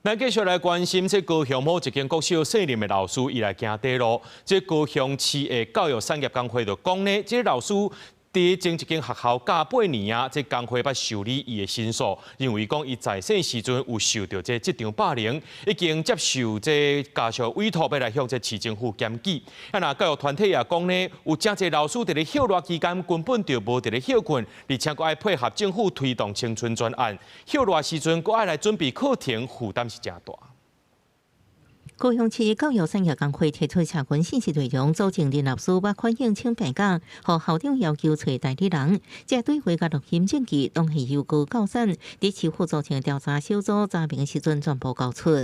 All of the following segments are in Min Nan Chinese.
咱繼續來關心，這高雄某一間國小卸任的老師，伊來行短路。這高雄市的教育產業工會就講呢，這個老師佇前一間學校教8年啊，這工會捌受理伊的申訴，認為講伊在任時陣有受著這職場霸凌，已經接受這家屬委託欲來向這市政府檢舉。啊，若教育團體也講呢，有誠濟老師佇咧歇熱期間根本就無佇咧歇睏，而且閣愛配合政府推動青春專案，歇熱時陣閣愛來準備課程，負擔是誠大。高雄市教育產業工會提出查詢信息內容，佐證林老師捌反映請病假，予校長要求揣代理人，這對話佮錄音證據攏係由高教產佇市府組成調查小組查明時陣全部交出。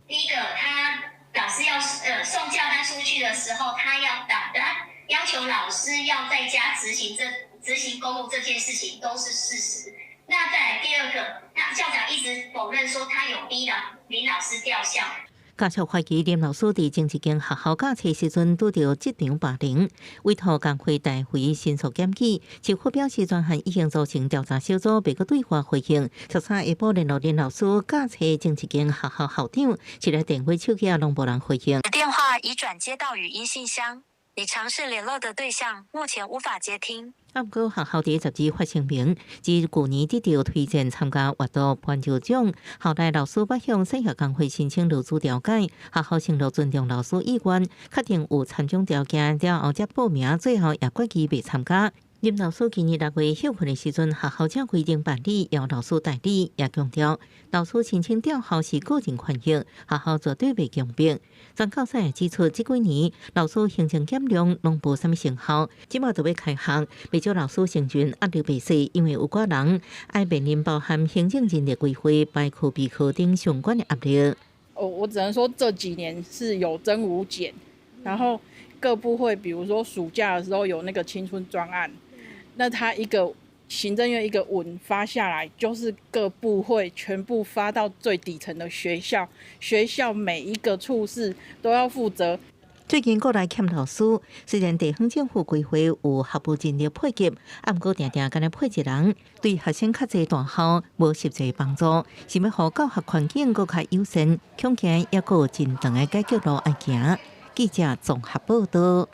第一個，他老師要送教單出去的時候，他要打的，要求老師要在家執行公務這件事情都是事實。那再來第二個，那校長一直否認說他有逼林老師調校。家屬懷疑林老師佇前一間學校教冊時陣拄著職場霸凌，委託工會代為申訴檢舉。市府表示，專案已經組成調查小組，欲閣對外回應。昨下晡聯絡林老師教冊前一間學校校長，一個電話手機也攏無人回應。電話已轉接到語音信箱，你嘗試聯絡的對象目前無法接聽。啊，毋過學校佇12發聲明，指舊年得著推薦參加閱讀頒獎獎，後來老師捌向產業工會申請勞資調解，學校承諾尊重老師意願，確定有參獎條件了後才報名，最後也決議袂參加。林老師今年6月歇睏的時陣，學校才規定辦理，由老師代理，也強調老師申請調校是個人權益，學校絕對袂強迫。全教產也指出，這幾年老師行政減量攏無啥物成效，這馬就欲開學，袂少老師承認壓力袂細，因為有寡人愛面臨包含行政人力規劃、排課備課等相關的壓力。我只能說這幾年是有增無減，然後各部會，比如說暑假的時候有那個青春專案。那他一個行政院一個文發下來，就是各部會全部發到最底層的學校，學校每一個處室都要負責。最近國內欠老師，雖然地方政府規劃有學務人力配給，啊，毋過定定干焦配一人，對學生較濟大校無實際幫助，想欲予教學環境閣較友善，恐驚猶閣有真長的改革路愛行。記者綜合報導。